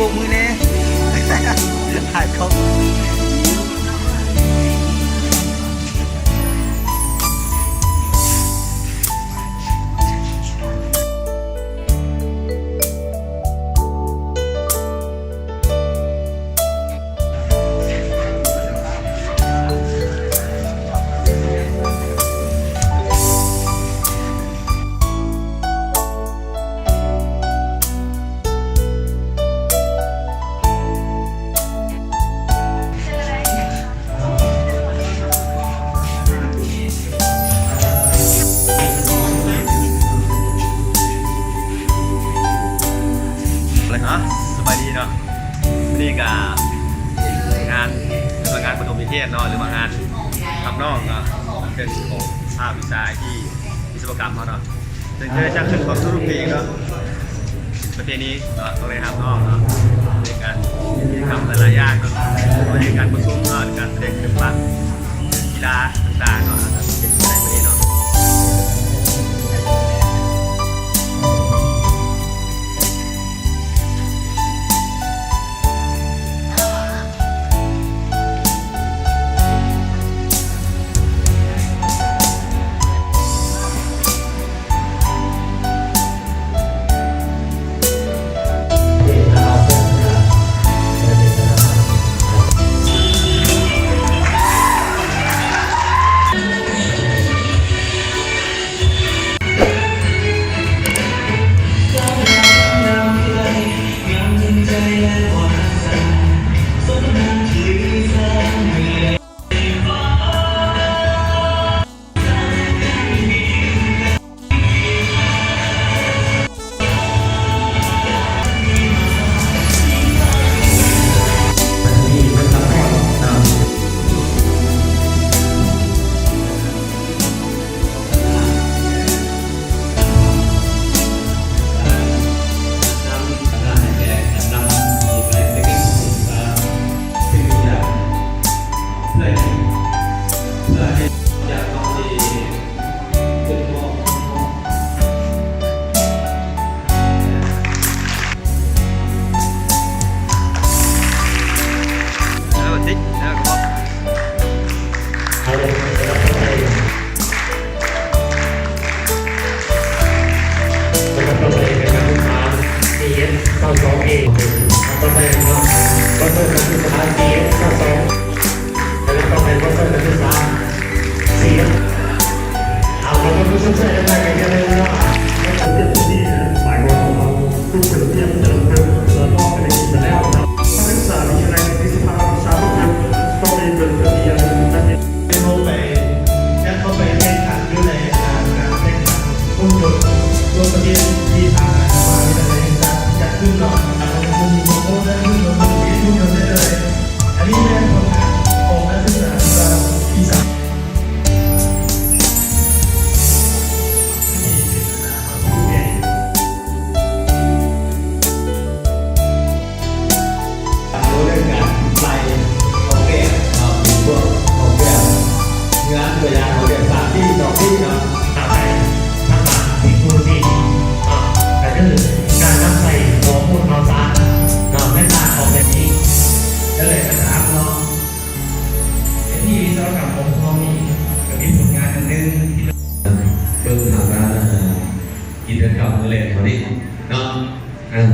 ໂບກມືແດ່ ຖ່າຍເຂົ້າ. ເນາະ ສະບາຍດີເນາະ ມື້ນີ້ກະງານ ເອີ້ນວ່າງານປະຖົມນິເທດເນາະ ຫຼືວ່າງານຮັບນ້ອງເນາະ ເປັນຂອງພາກວິຊາໄອທີ ວິສະວະກຳເຮົາເນາະ ເຊິ່ງເກີດຈາກຂຶ້ນຂອງທຸກໆປີເນາະ ປະເພນີເນາະ ຕ້ອງໄດ້ຮັບນ້ອງເນາະ ໃນການທຳຫຼາຍໆຢ່າງເນາະ ໃນການປະຊຸມເນາະ ການສະແດງສິລະປະ ກິລາຕ່າງໆເນາະ ເປັນໄປໄດ້ມື້ນີ້ເນາະ. ຕໍ່ໄປເປັນນັກສຶກສາ ຊີເອັສ ເກົ້າສອງເອ ຕໍ່ໄປເນາະ ເບິ່ງນັກສຶກສາ ຊີເອັສ ເກົ້າສອງ ແລະ ຕໍ່ໄປເບິ່ງນັກສຶກສາ ຊີເອັສ ເອົາ ຂໍຕ້ອນຮັບຊົມເຊີຍກັນໄປກັນເລີຍເນາະ ລະກະເປັນທີ່ໝາຍຄວາມຂອງເຮົາ ຄືເປີດຮຽນເຕີມເຕີມ ລະກະໄດ້ຍິນມາແລ້ວເນາະ ນັກສຶກສາວິທະຍາໄລ ວິສະວະກຳວິຊາບຸກເພິ່ນ ຕ້ອງໄດ້ເບິ່ງທະບຽນນັກຮຽນ ເຮົາໄປ ແຕ່ເຮົາໄປແຂ່ງຂັນຢູ່ໃນ ອ່າ ການແຂ່ງຂັນຮຸ່ນຍົນທົ່ວປະເທດທີ່ທາງມະຫາວິທະຍາໄລແຫ່ງຊາດຈັດຂຶ້ນເນາະ ອ່າ ມັນມີໂມໂກ້ເລື່ອງຮຸ່ນຍົນ ເປັນຮຸ່ນຍົນໄດ້ເລີຍ ອັນນີ້ແມ່ນຜົນງານຂອງນັກສຶກສາທີ່ວ່າປີສາມ ເລື່ອງການໄລ່ອອກແບບເນາະ ເປັນພວກອອກແບບເຮືອນ ຕົວຢ່າງອອກແບບສາມດີ ສອງດີເນາະ ໄປທາງດ້ານເທັກໂນໂລຊີເນາະ ກະຄືການນຳໃຊ້ຂໍ້ມູນຂ່າວສານເນາະ ໃນການອອກແບບນີ້ ແນວໃດກະຕາມເນາະ ເປັນທີ່ວິສະວະກຳຂອງພວກເຮົານີ້ ກະມີຜົນງານອັນໜຶ່ງ ເບິ່ງທາງດ້ານ ກິດຈະກຳມື້ແລງເຮົານີ້